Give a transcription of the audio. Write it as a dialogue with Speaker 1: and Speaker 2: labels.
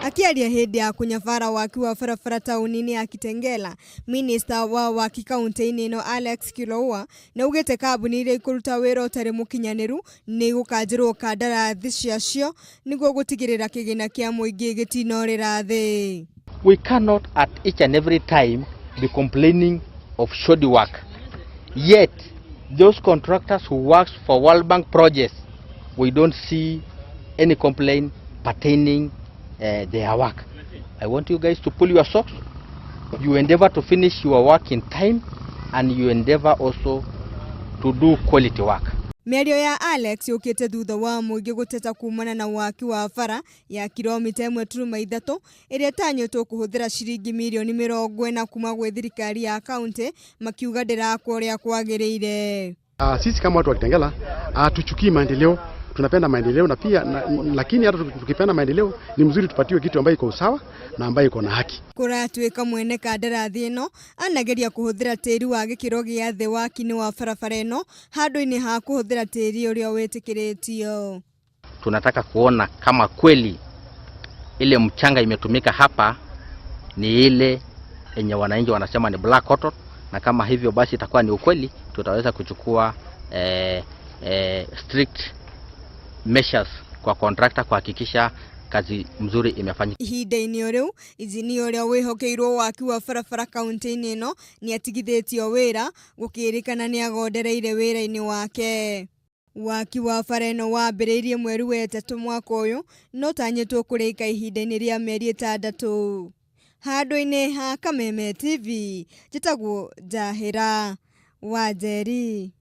Speaker 1: Akiaria hindi ya kunyabara waki wa barabara tauni-inĩ ya Kitengela, minista wa waki kaunti-inĩ ĩno Alex Kilowa nĩaugĩte kambuni iria ikũruta wĩra ũtarĩ mũkinyanĩru nĩ igũkanjĩrwo kandarathi ciacio nĩguo gũtigĩrĩra kĩgĩna kĩa mũingĩ gĩtinorĩra thĩ.
Speaker 2: We cannot at each and every time be complaining of shoddy work. Yet, those contractors who works for World Bank projects, we don't see any complaint pertaining their work. I want you guys to pull your socks. You endeavor to finish your work in time, and you endeavor also to do quality work.
Speaker 1: Mĩario ya Alex yũkĩte thutha wa mũingĩ gũteta kumana na waki wa bara ya kilomita 1.3 ĩrĩa ĩtanyĩtwo kũhũthĩra ciringi mirioni 40 kuma gwĩ thirikari ya kaunti, makiuga ndĩrakwo ũrĩa kwagĩrĩire.
Speaker 3: Sisi kama watu wa Kitengela hatuchukii maendeleo, tunapenda maendeleo na pia na, lakini hata tukipenda maendeleo ni mzuri tupatiwe kitu ambayo iko usawa na ambayo iko na haki.
Speaker 1: Kũratuĩka mwene kandarathi ĩno anageria kũhũthĩra tĩri wa gĩkĩro gĩa thĩ waki-inĩ wa barabara ĩno handũ-inĩ ha kũhũthĩra tĩri ũrĩa wĩtĩkĩrĩtio.
Speaker 2: Tunataka kuona kama kweli ile mchanga imetumika hapa ni ile yenye wananchi wanasema ni black cotton, na kama hivyo basi itakuwa ni ukweli, tutaweza kuchukua strict measures kwa contractor kuhakikisha kazi mzuri imefanyika.
Speaker 1: Ihinda-inĩ o rĩu injinia ũrĩa wĩhokeirwo waki wa barabara kaunti-inĩ ĩno nĩ atigithĩtio wĩra gũkĩrĩkana nĩ agondereire wĩra-inĩ wake. Waki wa bara ĩno wambĩrĩirie mweri wa ĩtatũ mwaka ũyũ no tanyĩtwo kũrĩka ihinda-inĩ rĩa mĩeri 6. Handũ-inĩ ha Kameme TV, njĩtagwo Njahĩra Wanjeri.